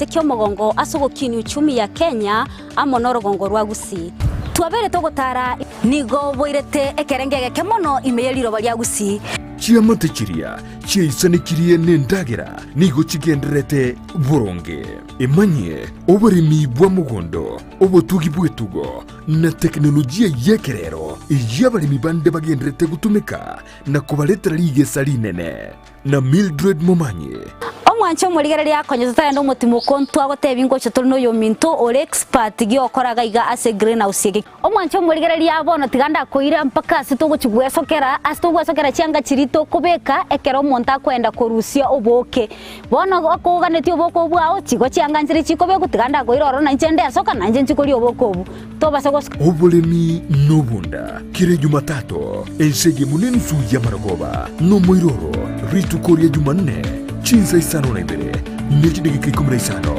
Ki'omogongo ase ogokinia uchumi ya Kenya amo norogongo rwa Gusii. Twabeire togotara. Nigo boirete ekerengo egeke mono ime ye riroba ria Gusii. Chiamate chiria chiaisanekirie nendagera nigo chigendererete boronge. Emanyie oboremi bwa mogondo, obotugi bw'etugo, na tekinolojia y'ekerero eyio abaremi bande bagendererete gotumeka na kobaretera rigesa rinene. Na Mildred Momanyi. Omwanche omorigereria akonye totagenda omotimoko ontwe agotebi ngocha tore noyominto ore expert giokora gaiga ase greenhouse eke. Omwanche omorigereria bono tiga ndakoira mpaka ase togochi gwesokera ase togwesokera chianga chiria tokobeka ekero omonto akoenda korusia obooke. Bono okoganetie obooke obwo bwao chigo chianga nchire chikobekwa tiga ndakoira ororo nainche ndesoka nainche nchi koria obooke obwo. Tobasa gosoka. Oboremi nobonda kera Jumatatu, ense eyemo nenusu y'amarogoba, nomoiroro rituko ria Jumanne chinsa isano na ibere ne chidageka ikomi na isano.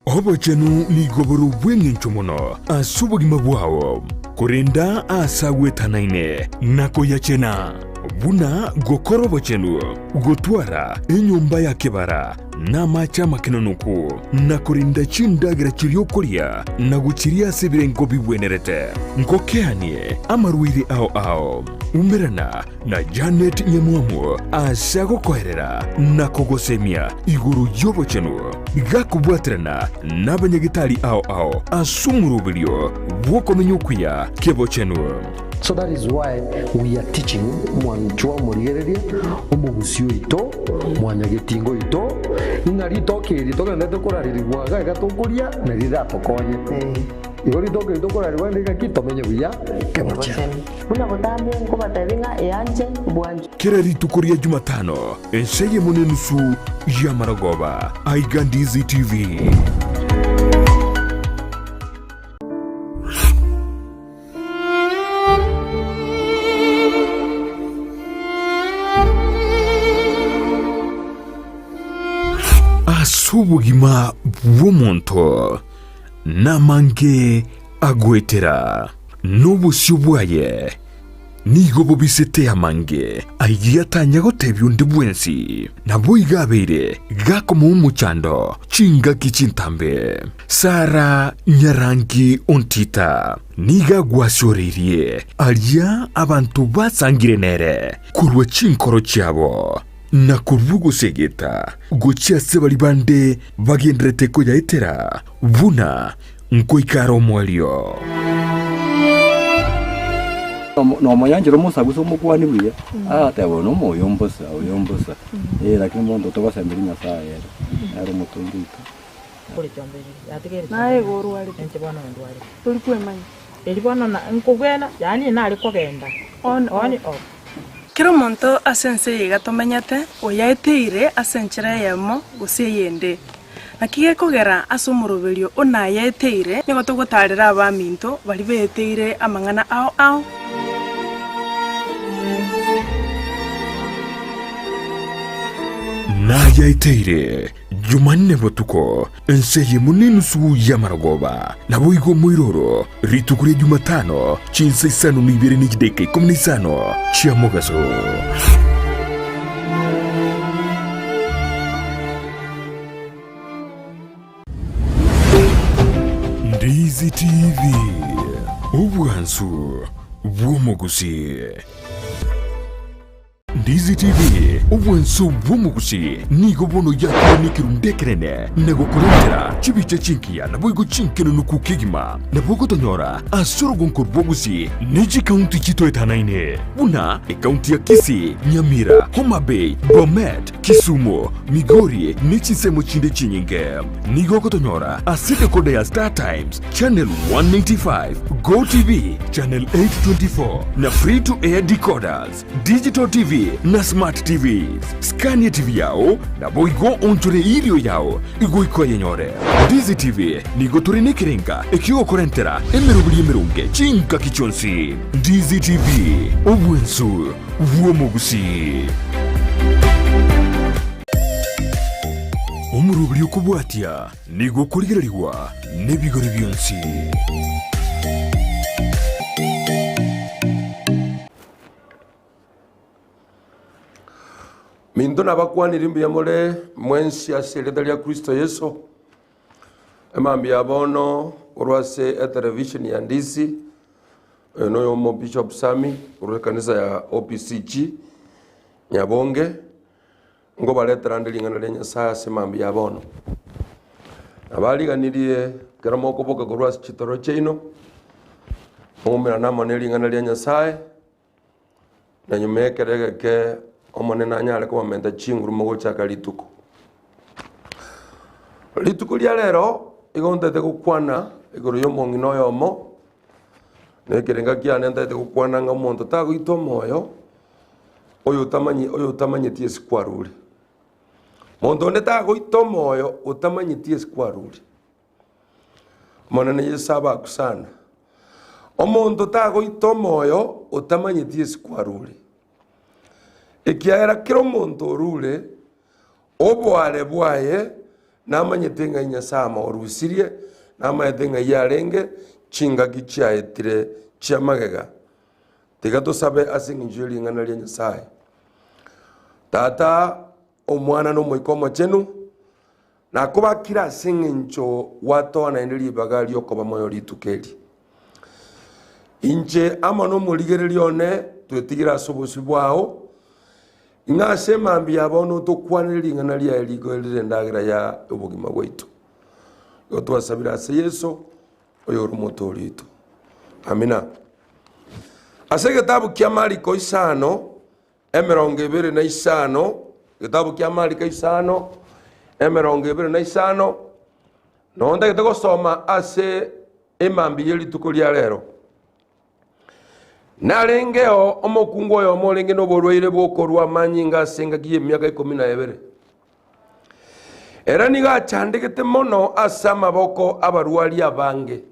Obochenu nigo bore obw'engencho mono ase obogima bwao, korenda aase agwetanaine na koyachena, buna gokora obochenu, gotwara enyomba ya kebara, Namache amakenonoku, na korinda chindagera chiria okoria, na gochiria ase ebirengo bigwenerete. Ngokeanie amarwaire ao ao. Umerana na Janet Nyamwamu ase agokoerera na kogosemia igoro y'obochenu, gakobwaterana nabanyagetari ao ao ase omoroberio bw'okomenya okuya kebochenu. So that is why we are teaching mwanchwa omorigereria, omogusii oito, mwanyagetinga oito, ng'a ritoke eri togenderete korarerigwa iga iga tokoria nari riratokonye. Igo ritoke eri tokorarerigwa rinde ng'aki tomenye buya kebochenu. Buna botambe nkobatebia ng'a eanche bwanchwe. Kera rituko ria Jumatano, ensa eyemo nenusu y'amarogoba, aiga Ndizi TV. Ase obogima bw'omonto namange agoetera, na obosio bwaye nigo bobisete amange ayio atanya gotebia onde bwensi. Naboigo abeire gakomoa omochando chingaki chintambe. Sara nyarangi ontita. Nigo agwasioreirie aria abanto basangire nere korwa chinkoro chiabo, na korwa ogosegeta gochia ase baria bande bagendererete koyaetera buna nkoika are omoerio. Nomonyanchera omosagusa omokuani buya, agateba oyo nomoyo mbosa, oyo mbosa, eh lakini bono togosemberia Nyasaye ere, nere omotongi oito. Naye igo orwarete, tori kwemanya. On off. Kera omonto ase ense eye iga tomenyete, oyaeteire ase enchera eyemo gose eyende. Naki gekogera ase omoroberio o nayaeteire, nigo togotaarera abaminto baria beeteire amang'ana ao ao. Nayaeteire Jumanne botuko, ense eyemo nenusu y'amarogoba, naboigo omoiroro, rituko ria Jumatano, chinsa isano na ibere ne chidakika ikomi na isano chia mogaso. Ndizi TV, obwansu bw'omogusii. Ndizi TV, obwanso bw'omogusi, nigo bono yakire nekerundu ekenene na gokorentera chibicha chingiya naboigo chinkenenuku kegima. Nabo ogotonyora ase orogonko rw'obogusi ne chikaunti chitoetanaine buna ekaunti ya Kisii, Nyamira, Homa Bay, Bomet, Kisumu, Migori ne chinsemo chinde chinyinge. Nigo ogotonyora ase decoder ya Star Times, Channel 195, Go TV, Channel 824 na Free to Air decoders. Digital TV na Smart TVs. Skania TV yao naboigo onchore irio yao igoika oyenyore. Ndizi TV nigo tore nekerenga ekiogokorentera emeroberi emeronge chingaki chionsi. Ndizi TV, obwensu bw'omogusii. Omoroberi okobwatia nigo okorigererigwa nebigori bionsi. Minto nabakwanire mbuya more mwensi ase erieta ria Kristo Yeso. Emambia ya bono korwa ase etelevisheni ya Ndisi, oyo noyomo Bishop Sammy korwa ekanisa ya OPCG Nyabonge, nkobaretera nde ring'ana ria Nyasaye ase emambia ya bono. Nabariganirie ekero mokoboka korwa ase chitoro chiaino, moumerane amo ne ring'ana ria Nyasaye. Na nyuma y'ekero egeke Omonene anyare kobamenta chinguru mogochaka rituko. Rituko ria rero igo ntagete gokwana igoro y'omong'ina oyomo, na ekerenga kiane ntagete gokwana ng'a omonto tagoita omoyo oyotamanyi oyotamanyeti ase kwarure. Monto onde tagoita omoyo otamanyeti ase kwarure. Omonene Yeso abakusana. Omonto tagoita omoyo otamanyeti ase kwarure. Ekiagera kera omonto orure, oboare bwaye namanyete ng'ai Nyasae amorusirie, namanyete ng'ai arenge chingaki chiaetire chi'amagega. Tiga tosabe ase eng'encho ye ring'ana ria Nyasae. Tata, Omwana na Omoika Omochenu, Nakobakire ase engencho gwatoa naende ribaga ri'okoba moyo rituko eri. Inche amo nomorigereria one twetigire ase obosio bwao, ng'a ase emambia ya bono otokwanere ring'ana riaye rigo rire endagera ya obogima bwaito. Igo twasabire ase Yeso, oyore Omotoori oito. Amina. Ase egetabu kia Mariko isano, Emerongo ebere na isano, egetabu kia Mariko isano, emerongo ebere na isano, noo ntagete gosoma ase emambia ye rituko ria rero. Narengeo omokungu oyomo orenge noborwaire bw'okorua amanyinga ase engaki y'emiaka ikomi na ebere. Ere nigo achandegete mono ase amaboko 'abarwari abange.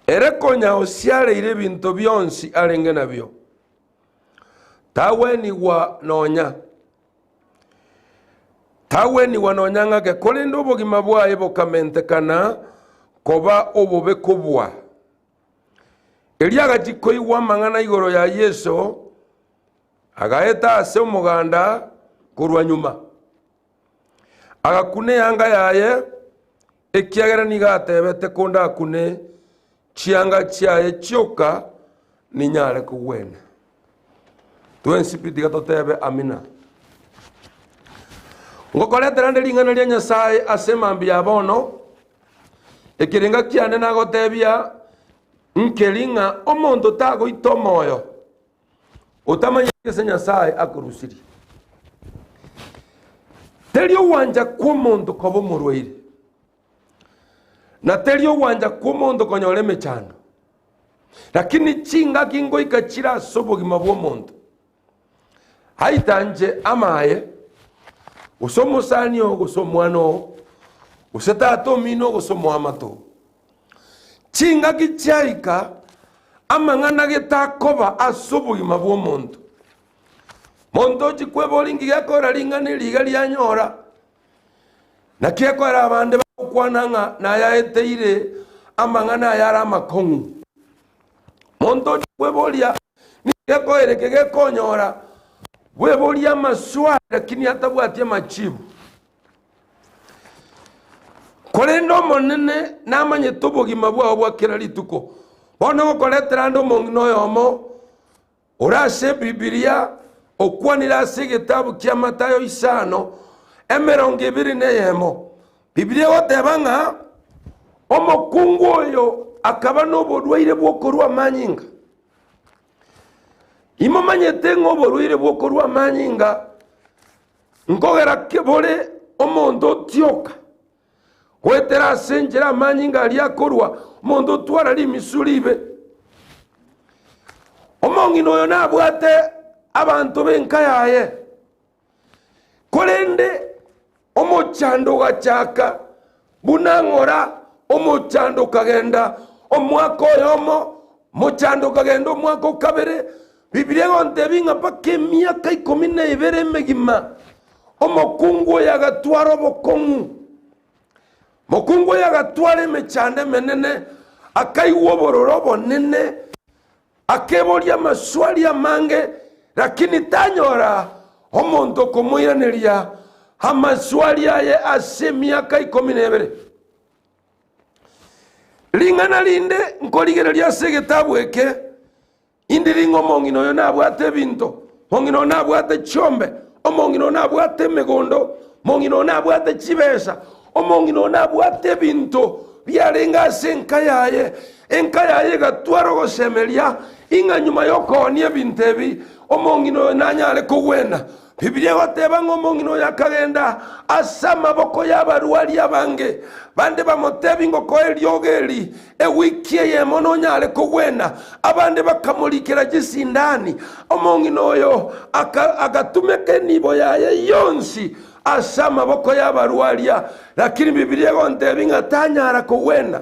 Ere konya osiareire ebinto bionsi arenge nabio, tagwenigwa nonya, tagwenigwa nonya ng'ake, korende obogima bwaye bokamentekana koba obobe kobua. Erio agachia koigwa amang'ana igoro ya Yeso, agaeta ase omoganda korwa nyuma, agakuna eanga yaye, Ekiagera nigo atebete kondakune chianga chiaye chioka ninyare kogwena. Twensi pi tiga totebe amina. Ngokoretera nde ring'ana ria Nyasae ase emambia ya bono, ekerenga kiane nagotebia nkeri ng'a omonto tagoita omoyo otamanyeti ase Nyasae akorusirie. Teri ogwancha kw'omonto koba omorwaire, na teri ogwancha kw'omonto konyora emechando, lakini chingaki ngoika chire ase obogima bw'omonto. Aitanche amaye, gose omosani oo, gose omwana oo, gose tata omino, gose omoamato oo. Chingaki chiaika amang'ana getakoba ase obogima bw'omonto. Monto ochia kweboria inki gekogera ring'ana eri iga rianyora, naki ekogera abande bagokwana ng'a nayaeteire amang'ana aya are amakong'u. Monto ochia kweboria ninki gekogera eke gekonyora, bweboria amaswali lakini atabwati amachibu. Korende Omonene namanyete obogima bwao bwa kera rituko. Bono ngokoretera ande omong'ina oyomo ore ase Ebibilia okwanire ase egetabu kia Matayo isano emerongo ebere na eyemo. Bibilia egoteba ng'a omokungu oyo akaba noborwaire bw'okorua amanyinga. Imomanyete ng'a oborwaire bw'okorua amanyinga Nkogera ki bore omonto otioka goetera ase enchera amanyinga aria akorua omonto otwara rimisu ribe? Omong'ina oyo nabwate abanto b'enka yaye, korende omochando ogachaka buna ng'ora, omochando okagenda omwaka oyomo, omochando okagenda omwaka o kabere, Bibilia egontebia ng'a mpaka emiaka ikomi na ebere emegima, omokungu oyo agatwara obokong'u. Omokungu oyo agatwara emechando emenene, akaigwa obororo obonene, akeboria amaswali amange, lakini tanyora. Omonto okomoiraneria amaswali aye ase emiaka ikomi na ebere. Ring'ana rinde nkorigereria ase egetabu eke, Indiri ng'a omong'ina oyo nabwate ebinto, omong'ina oyo nabwate chiombe, omong'ina oyo nabwate emegondo, omong'ina oyo nabwate chibesa, omong'ina oyo nabwate ebinto biarenge ase enka yaye. Enka yaye egatwara ogosemeria ing'a nyuma y'okoonia ebinto ebi, omong'ina oyo nanyare kogwena. Bibilia egoteba ng'a omong'ina oyo akagenda ase amaboko y'abarwari abange, bande bamotebi ngokoa eriogo eri ewiki eyemo nonyare kogwena, abande bakamorikera chisindani. Omong'ina oyo agatumeka enibo yaye yonsi ase amaboko y'abarwaria, lakini Bibilia egontebi ng'a tanyara kogwena.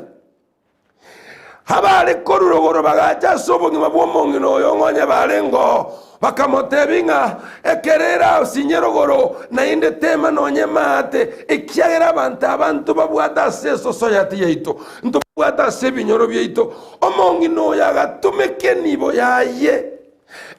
Abare korwa rogoro bagacha ase obogima bw'omong'ina oyo ng'onye barengeo, bakamotebia ng'a ekero ere asinye rogoro, naende tema nonye maate, ekiagera abanto aba ntobabwate ase esosayati yaito, ntobabwate ase ebinyoro biaito. Omong'ina oyo agatumeka enibo yaye,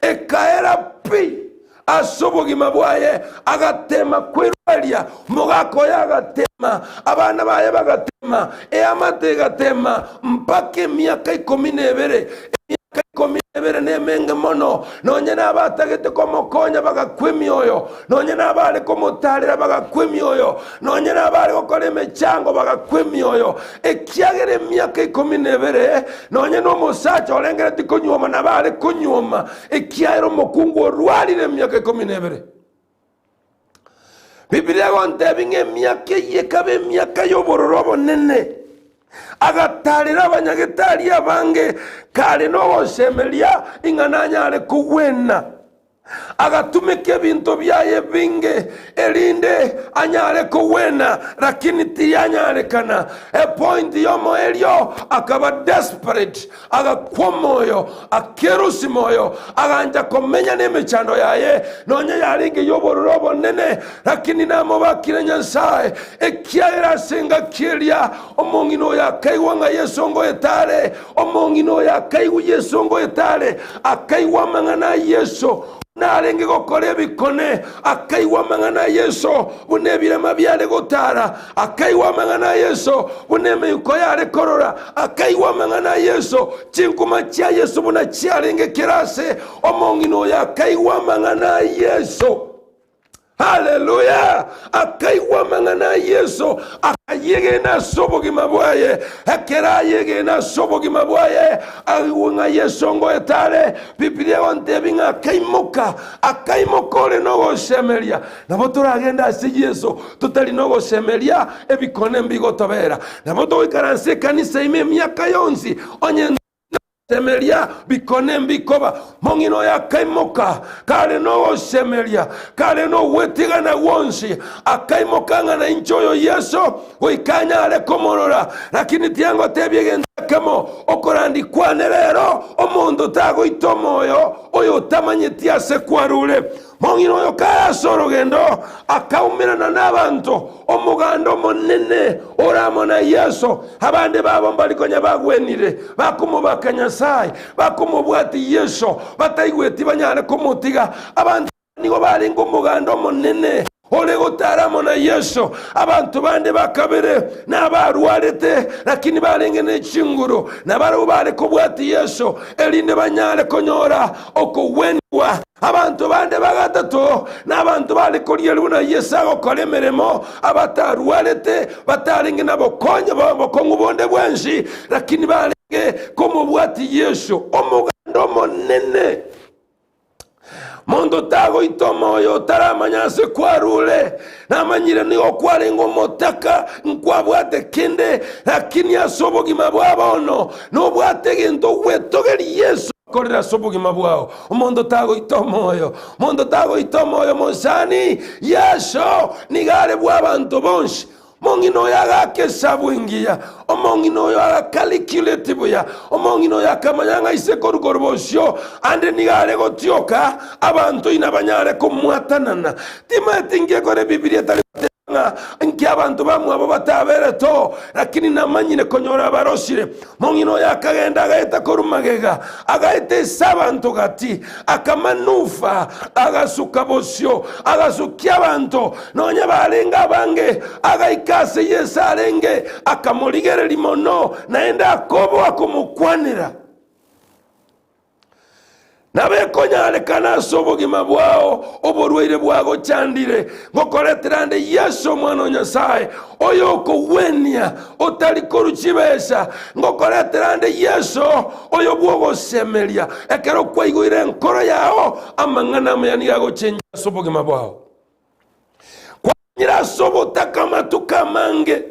ekaera pi ase obogima bwaye, agatema kwerwaria, omogaka oye agatema, abana baye bagatema, eamate egatema, mpaka emiaka ikomi na ebere. Emiaka ikomi na ebere nemenge mono, nonye nabatagete komokonya bagakwa emioyo, nonye nabare komotarera bagakwa emioyo, nonye nabare gokora emechango bagakwa emioyo, ekiagera emiaka ikomi na ebere, nonye nomosacha orengereti konyuoma nabare konyuoma, Ekiagera omokungu orwarire emiaka ikomi na ebere. Bibilia egontebia ng'a emiaka eyio ekaba emiaka y'obororo obonene. Agatarera abanyagetari abange kare nogosemeria ing'a nanyare kogwena. Agatumeka ebinto biaye ebinge erinde anyare kogwena, lakini tirianyarekana. Epointi y'omoerio akaba desperate, Agakwa omoyo, akerusia moyo, agancha komenya nemechando yaye, nonya yarenge y'obororo obonene, lakini namobakire Nyasae, ekiagera ase engaki eria omong'ina oyo akaigwa ng'a Yeso ngoeta are, omong'ina oyo akaigwa Yeso ngoeta are, akaigwa amang'ana a Yeso, buna arenge gokora ebikone, akaigwa amang'ana a Yeso, buna ebirema biare gotara, Akaigwa amang'ana a Yeso, buna emeuko yare korora, akaigwa amang'ana a Yeso, chinkuma chia Yeso buna chiarenge kera ase, omong'ina oyo akaigwa amang'ana a Yeso. Haleluya! Akaigwa amang'ana a Yeso, akayegena ase obogima bwaye. Ekero ayegena ase obogima bwaye, aigwe ng'a Yeso ngoeta are, Bibilia egontebia ng'a akaimoka, akaimoka ore nogosemeria. Nabo toragende ase Yeso totari nogosemeria ebikone mbigotobera. Nabo togoikaransa ekanisa ime emiaka yonsi onye nogosemeria bikone mbikoba. Mong'ina oyo akaimoka kare nogosemeria, kare nogwetigana gwonsi, akaimoka ng'a nainche oyo Yeso goika anyare komorora. Lakini tiangotebia egento ekemo, okorandi kwane rero, omonto tagoita omoyo oyo otamanyeti ase kwarure. Mong'ina oyo kare ase orogendo akaumerana nabanto, omoganda omonene ore amo na Yeso. Abande babo mbari konya bagwenire, bakomobaka Nyasae, bakomobwatia Yeso, bataigweti banyare komotiga. Abanto aba nigo barenge omoganda omonene ore gotara amo na Yeso. Abanto bande ba kabere nabarwarete, lakini barenge ne chinguru, na barabwo bare kobwatia Yeso, erinde banyare konyora okogwenigwa. Abanto bande ba gatato nabanto bare korigereria buna Yeso agokora emeremo, abatarwarete, batarenge nabokonyi bokong'u bonde bwensi, lakini barenge komobwatia Yeso, omoganda omonene. Monto tagoita omoyo otaramanya ase kwarure, namanyire nigo kwarenge omotaka, nkwabwate kende, lakini ase obogima bwa bono nobwate egento ogwetogeria Yeso akorire ase obogima bwao. Omonto tagoita omoyo, omonto tagoita omoyo mosani, Yeso nigo are bw'abanto bonsi. Omong'ina oyo agaaka esabu engiya, omong'ina oyo agacalculate buya, omong'ina oyo akamanya ng'a ise korwa korwa bosio ande nigo are gotioka abanto inabanyare komwatanana. Timaeti nki ekore Bibilia etari goteba. ng'a inki abanto bamwabo bataberete oo, lakini namanyire konyora abarosire. Mong'ina oyo akagenda agaeta korwa magega, agaeta ase abanto gati, akamanufa, agasuka bosio, agasukia abanto, nonya barenge abange, agaika ase Yeso arenge, akamorigereria mono, naende akoboa komokwanera. Nabo ekonyarekana ase obogima bwao oborwaire bwagochandire, ngokoretera ande Yeso Omwana o Nyasae, oyo okogwenia otari korwa chibesa, ngokoretera ande Yeso oyo bw'ogosemeria. Ekero kwaigoire enkoro yao, amang'ana amaya nigo agochenchia ase obogima bwao. Kwamenyire ase obotaka amatuko amange,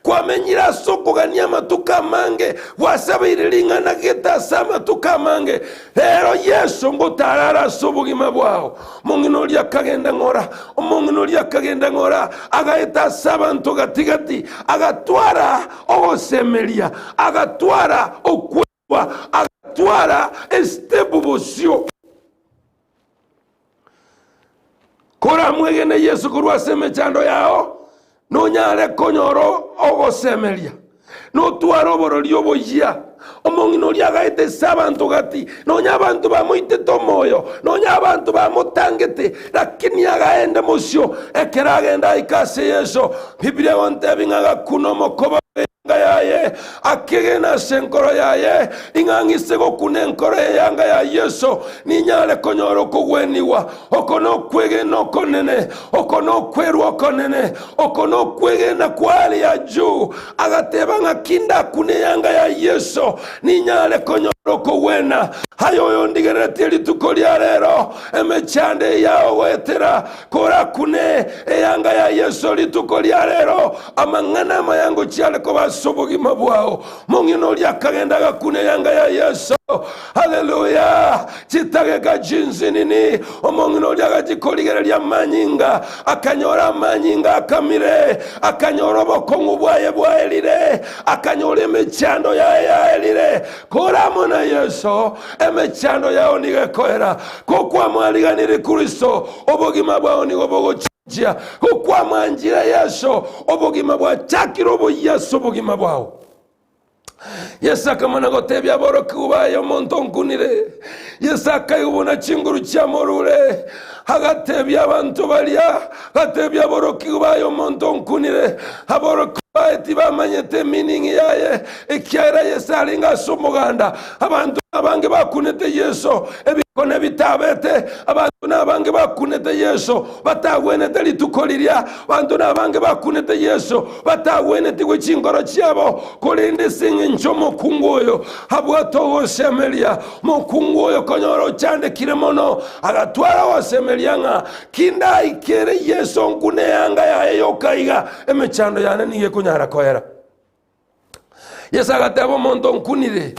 kwamenyire ase okogania amatuko amange, gwasabeire ring'ana gete ase amatuko amange. Rero Yeso ngotarare ase obogima bwao. Omong'ina oria akagenda ng'ora, omong'ina oria akagenda ng'ora, agaeta ase abanto gati gati, agatwara ogosemeria, agatwara okwerwa, agatwara esitepu bosio. Koramwegene Yeso korwa ase emechando yao, nonyare konyora ogosemeria, notware oborori oboyia. Omong'ina oria agaeta ase abanto gati, nonya abanto bamoitete omoyo, nonya abanto bamotangete, lakini agaenda mosio. Ekero agenda aika ase Yeso, Biblia egontebia ng'a agakuna omokoba bw'eyanga yaye, akegena ase enkoro yaye, ing'a ng'ise gokuna enkoro y'eyanga ya Yeso, Ninyare konyora okogwenigwa. Oko nokwegena okonene, oko nokwerwa okonene, oko nokwegena kwa aria juu. Agateba ng'a kindakune eyanga ya Yeso, ninyare konyora okogwena. Aye oyondigereretie rituko ria rero, emechando eye yaogoetera, korakune eyanga ya Yeso rituko ria rero, amang'ana amaya ngochia are koba ase obogima bwao. Mong'ina oria akagenda agakuna eyanga ya Yeso. Haleluya! Chitageka chinsinini, omong'ina oria agachia korigereria amanyinga, akanyora amanyinga akamire, akanyora obokong'u bwaye bwaerire, akanyora emechando yaye yaerire. Kore amo na Yeso, emechando yao nigo ekoera. Kokwamwariganirie Kristo, obogima bwao nigo bogochenchia. Gokwamwanchire Yeso, obogima bwachakire oboyia ase obogima bwao. Yeso akamana gotebia aborokigwa baye, Omonto onkunire. Yeso akaigwa buna chinguru chiamorure, agatebia abanto baria, agatebia aborokigwa baye, Omonto onkunire. Aborokigwa baye tibamanyete emining yaye, ekiagera Yeso arenge ase omoganda. Abanto nabange bakunete Yeso, ebikone bitabete, abanto nabange bakunete Yeso, batagwenete rituko riria, abanto nabange bakunete Yeso, batagwenetigwe chinkoro chiabo, korende ase engencho omokungu oyo abwate ogosemeria. Omokungu oyo konyora ochandekire mono, agatwara ogosemeria ng'a kindaikere Yeso nkune eanga yaye yoka iga, emechando yane nigo ekonyara koera. Yeso agateba, Omonto onkunire,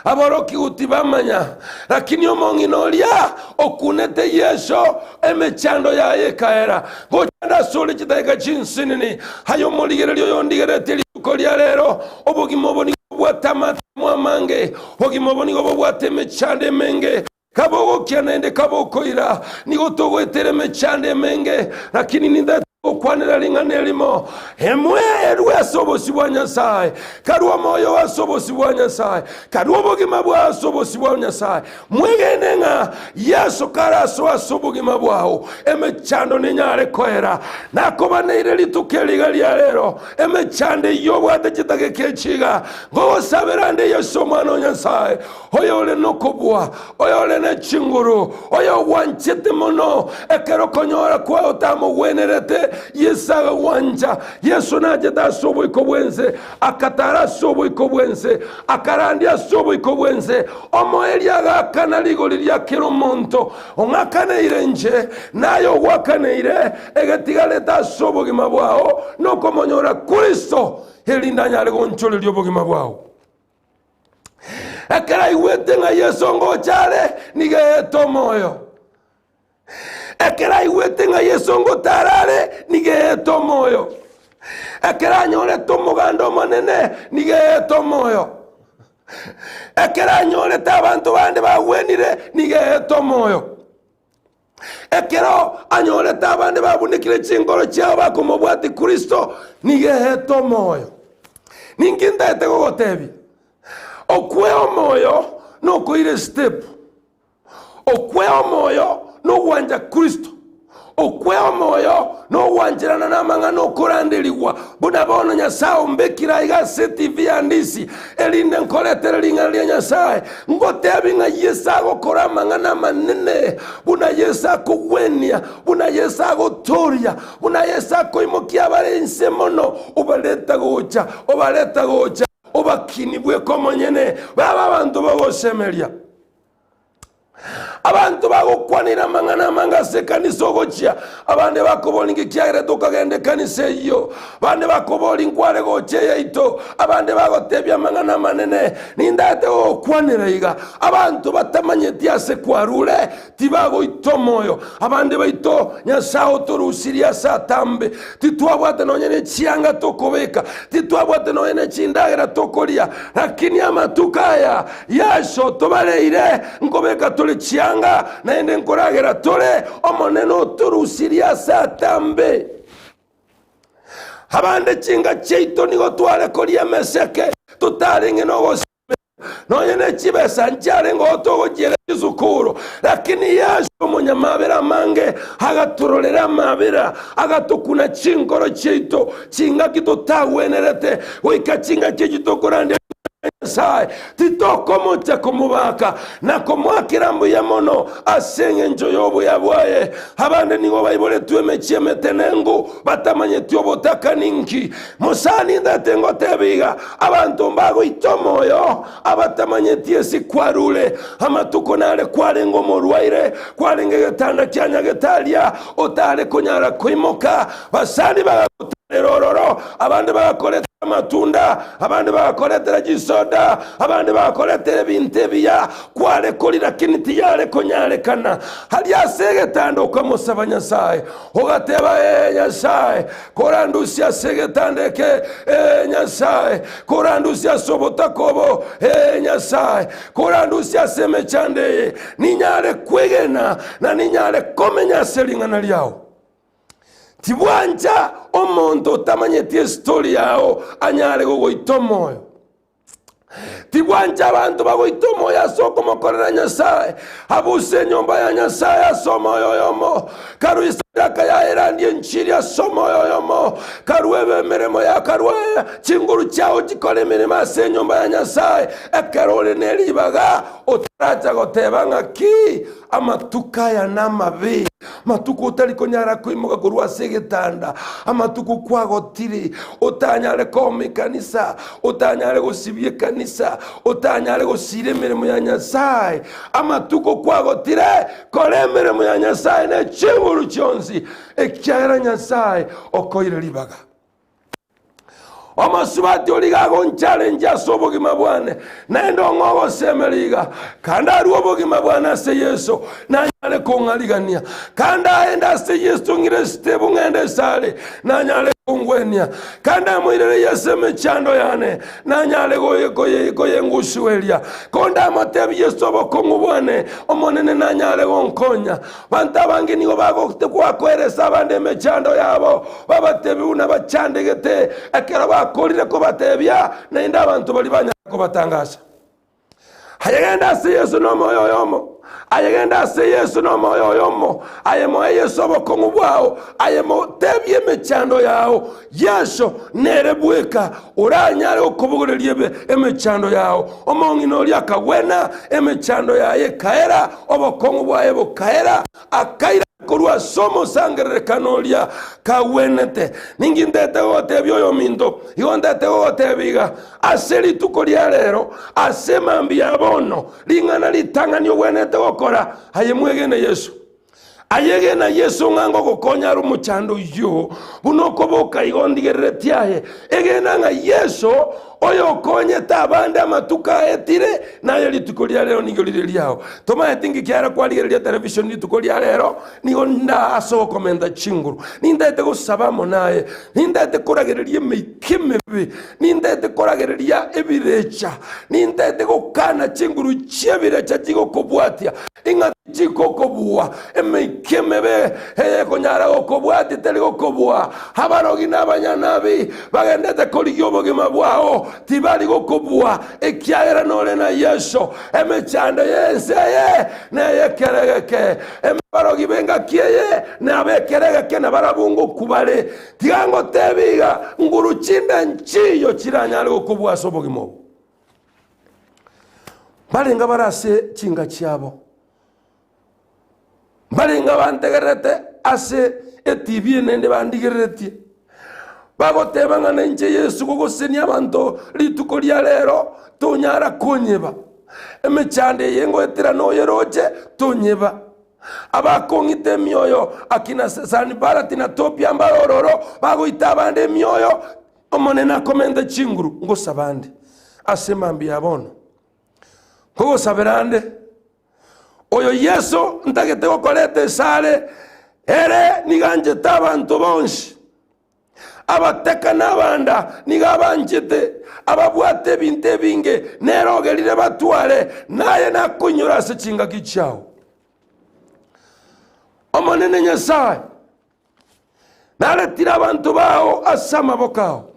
aborokigwa tibamanya, lakini omong'ina oria okunete Yeso, emechando yaye ekaera. Gochanda asore chidakika chinsinini, aye omorigereria oyondigereretie rituko ria rero, obogima obo nigo bobwate amatemo amange, obogima obo nigo bobwate emechando emenge, Kabogokia naende kabokoira, nigo togoetera emechando emenge, lakini nintagete gokwanera ring'ana erimo, Emwe erue ase obosio bwa Nyasae, karue omoyo oo ase obosio bwa Nyasae, karue obogima bwao ase obosio bwa Nyasae. Mwegene ng'a Yeso karasoe ase obogima bwao, emechando nenyare koera. Nakobaneire rituko eri iga ria rero, emechando eyio obwate chitageka echi iga, ngogosabera nde Yeso Omwana o Nyasae, oyore nokobua, oyore ne chinguru, oyogwanchete mono, ekero okonyora kwao otamogwenerete, Yeso agagwancha. Yeso nachete ase oboiko bw'ense, akatara ase oboiko bw'ense, akarandia ase oboiko bw'ense, omoerio agaakana rigori ria kera omonto. Ong'akaneire inche, naye ogwakaneire, egetigarete ase obogima bwao nokomonyora Kristo, erinde anyare gonchoreria obogima bwao. Ekero aigwete ng'a Yeso ngocha are, nigo eete omoyo. Ekero aigwete ng'a Yeso ngotara are, nigo eete omoyo. Ekero anyorete omoganda omonene, nigo eete omoyo. Ekero anyorete abanto bande bagwenire, nigo eete omoyo. Ekero anyorete abande babunekire chinkoro chiabo bakomobwatia Kristo, nigo eete omoyo. Ninki ntaete gogotebia? Okwea omoyo nokoira estep. Okwea omoyo nogwancha Kristo. Okwea omoyo nogwancherana namang'ana okoranderigwa, buna bono Nyasae ombekire aiga ase etivi ya ndisi, erinde nkoretere ring'ana ria Nyasae. Ngotebi ng'a Yeso agokora amang'ana amanene, buna Yeso akogwenia, buna Yeso agotoria, buna Yeso akoimokia abare inse mono, obareta gocha, obareta gocha, obakini bweka omonyene, babe abanto bogosemeria. Abanto bagokwanera amang'ana amange ase ekanisa ogochia, abande bakobori nki kiagerete okagenda ekanisa eyio, abande bakobori nkware gocha eyaito, abande bagotebia amang'ana amanene. Nindagete gogokwanera iga, abanto batamanyeti ase kwarure tibagoita omoyo. Abande baito Nyasae otorusirie ase atambe, titwabwate nonya ne chianga tokobeka, titwabwate nonya ne chindagera tokoria, lakini amatuko aya Yeso tobareire, nkobeka tore chianga, naende nkoragera tore, Omonene otorusirie ase atambe. Abande chinga chiaito nigo tware koria emeseke, totarenge nogosemia, nonya ne chibesa nchiarenge oo togochiera chisukuru. Lakini Yeso omonyamabera amange agatororera amabera, agatokuna chinkoro chiaito, chingaki totagwenerete, goika chingaki echi tokorandia Nyasae, titokomocha komobaka na komoakera mbuya mono ase engencho y'obuya bwaye. Abande nigo baiboretwe emechie emetenengu, batamanyeti obotaka ninki. Mosani ndete ngotebe iga, abanto mbagoita omoyo abatamanyeti esi kwarure. Amatuko nare kwarenge omorwaire, kwarenge egetanda kia nyagetaria, otare konyara koimoka. Basani bagagotarera ororo, abande bagakoretera amatunda, abande bagakoretera chisoda, abande bagakoretera ebinto ebiya kware koria lakini tiyare konyarekana. Aria ase egetanda okamosaba Nyasae, ogateba, Ee Nyasae, korandusie ase egetanda eke, Ee Nyasae, korandusie ase obotaka obo, Ee Nyasae, korandusie ase emechando eye, ninyare kwegena na ninyare komenya ase ring'ana riao. Tibwancha omonto otamanyeti esitori yao anyare gogoita omoyo. Tibwancha abanto bagoita omoyo ase okomokorera Nyasae. Abuse enyomba ya Nyasae ase omoyo oyomo. Karue esadaka yaye erandie enchiri ase omoyo oyomo. Karue ebe emeremo ya karue chinguru chiao chikore emeremo ase enyomba ya Nyasae. Ekero ore ne ribaga otaracha goteba ng'aki Amatuko aya namabe, amatuko otari konyara koimoka korwa ase egetanda, amatuko kwagotire, otanyare kooma ekanisa, otanyare gosibia ekanisa, otanyare gosiira emeremo ya Nyasae. Amatuko kwagotire, kora emeremo ya Nyasae ne chinguru chionsi, ekiagera Nyasae okoire ribaga. Omosubati oria iga agoncharenche ase obogima bwane, naende ong'e ogosemeria iga, kande arue obogima bwane ase Yeso, nanyare kong'arigania. Kande aende ase Yeso ng'ire esitebu ng'ende esare, nanyare kongwenia. Kande amoirere Yeso emechando yane, nanyare koyengusueria. Konde amotebie Yeso obokong'u bwane, Omonene nanyare gonkonya. Abanto abange nigo bagwakoeresa abande emechando yabo, babatebie buna bachandegete. Ekero bakorire kobatebia, naende abanto baria banyare kobatangasa. Aye genda ase Yeso nomoyo oyomo, aye genda ase Yeso nomoyo oyomo, aye moe Yeso obokong'u bwao, aye motebie emechando yao. Yeso nere bweka oranyare gokobogoreria ebe emechando yao. Omong'ina oria akagwena, emechando yaye ekaera, obokong'u bwaye bokaera, akaira korwa ase omosangererekano oria kagwenete. Ninki ntete gogotebia oyominto? Igo ntete gogotebia iga, ase rituko ria rero, ase emambia ya bono, ring'ana ritang'ani ogwenerete gokora, aye mwegene Yeso. Ayegena Yeso ng'a ngogokonya are omochando oyio, buna okoboka igo ndigereretie aye. Egena ng'a Yeso Oyokonyete abande amatuko aetire, naye rituko ria rero nigo rire riao. Tomaeti nki kiaera kwarigereria television rituko ria rero, nigo nda ase ogokomenta chinguru. Nintaete gosaba amo naye, nintaete koragereria emeika emebe, nintaete koragereria ebirecha, nintaete gokana chinguru chi'ebirecha chigokobwatia, ing'a tichigokobua. Emeika emebe eyekonyara gokobwatia teri gokobua. Abarogi na abanyanabi bagendete korigia obogima bwao, tibari gokobua, ekiagera nore na Yeso. Emechando y'ense eye ney'ekeregeke. Abarogi b'engaki eye nab'ekeregeke na barabwo ngokwa bare. Tiga ngotebi iga, nguru chinde nchiyo chiranyare gokobua ase obogima obo. Barenge bare ase chinka chiabo, mbarenge abantegererete ase etibi eye naende bandigereretie, bagoteba ng'a ninche Yeso gogosenia abanto rituko ria rero, tonyara konyeba. Emechando eye ngoetera noyeroche, tonyeba. Abakong'ita emioyo, akina Sanibalati na Tobia mbare ororo, bagoita abande emioyo, Omonene akomente chinguru, ngosaba nde ase emambia ya bono. Nkogosabera nde oyo Yeso ntagete gokoreta esare, ere nigo anchete abanto bonsi, abateka na abanda nigo abanchete, ababwate ebinto ebinge nere ogerire batware, naye nakoinyore ase chingaki chiao. Omonene Nyasae, Naretire abanto bao ase amaboko ao.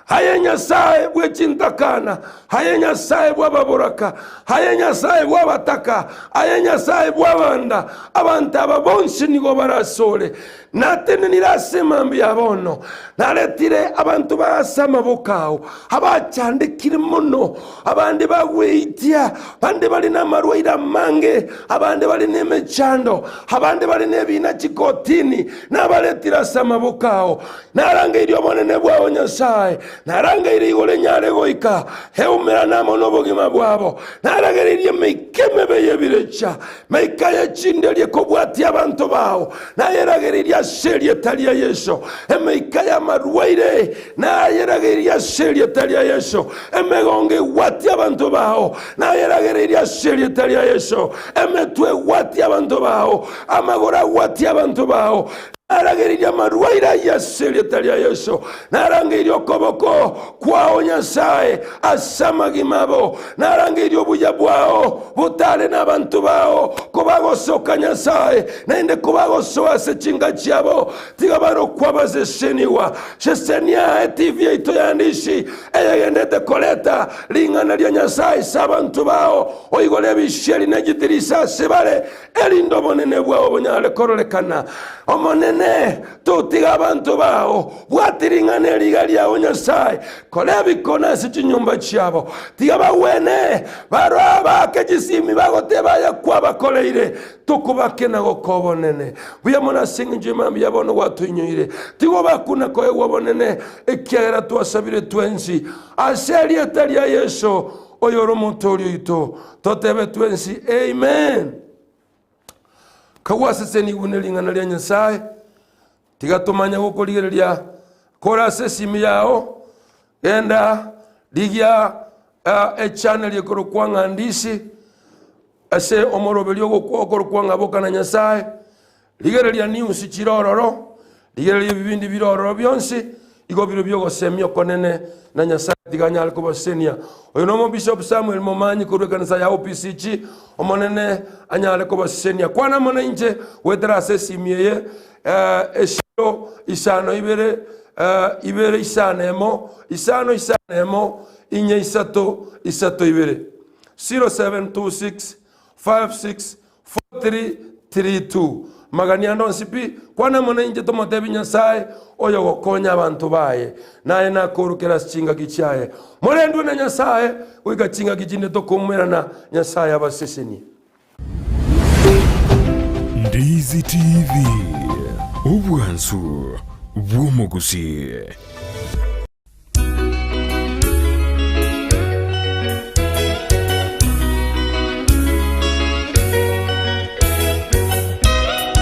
Aye Nyasae bwe chintakana, aye Nyasae bw'ababoraka, aye Nyasae bw'abataka, aye Nyasae bw'abanda, abanto aba bonsi nigo bare asore. Natenenire ase emambia ya bono, naretire abanto bao ase amaboko ao, abachandekire mono, abande bagweitia, bande bare namarwaire amange, abande bare nemechando, abande bare nebiina chikotini, nabaretire ase amaboko ao. Narangeirie obonene bwao Nyasae, narangeirie igoro enyare goika eumerane amo nobogima bwabo, naragereirie emeika emebe y'ebirecha, meika ye chinderia ekobwatia abanto bao, nayeragereirie ase erieta ria Yeso, emeika y'amarwaire Nayeragereirie ase erieta ria Yeso, emegongo egwatie abanto bao. Nayeragereirie ase erieta ria Yeso, emetwe egwatie abanto bao, amagoro agwatie abanto bao. Naragereirie amarwaire ayio ase erieta ria Yeso. Narangeirie okoboko kwao Nyasae ase amagima abo. Narangeirie obuya bwao botare nabanto bao, kobagosoka Nyasae, naende kobagosoa ase chinka chiabo. Tiga barokwe abasesenigwa. Sesenia etibi yaito y'andisi eyegendete koreta ring'ana ria Nyasae ase abanto bao, oigore ebisieri ne chitirisa ase bare, erinde obonene bwao bonyare kororekana. Omonene, totiga abanto bao, bwati ring'ana eri iga riao Nyasae, kora ebikone ase chinyomba chiabo. Tiga bagwene, barwe baake chisimi bagoteba aya kwabakoreire. Tokobake na goka obonene. Buya mono ase engencho y'emambia bono gwatoinyoire. Tiga obakuna koegwa obonene, ekiagera twasabire twensi ase erieta ria Yeso, oyore Omotoori oito. Totebe twensi, Amen. Kagwasesenigwe ne ring'ana ria Nyasae, tiga tomanye gokorigereria kore ase esimi yao, genda rigia echannel ekorokwa ng'a Ndisi, Ase omoroberio okorokwa ng'a boka na Nyasae, rigereria news chire ororo, rigereria ebibindi bire ororo bionsi, igo bire bi'ogosemia okonene na Nyasae tiga anyare kobasesenia. Oyo nomo Bishop Samuel Momanyi korwa ekanisa ya OPCG, Omonene anyare kobasesenia. Kwana amo nainche goetera ase esimi eye esiro isano ibere ibere isano emo isano isano emo inye isato isato ibere. 0726564332 Magani ande onsi pi, kwana amo nainche tomotebi Nyasae oyogokonya abanto baye, naye nakoorokere ase chingaki chiaye. Morendwe na Nyasae goika chingaki chinde tokoumwerana, Nyasae abasesenie. Ndizi TV, obwansu bw'omogusii.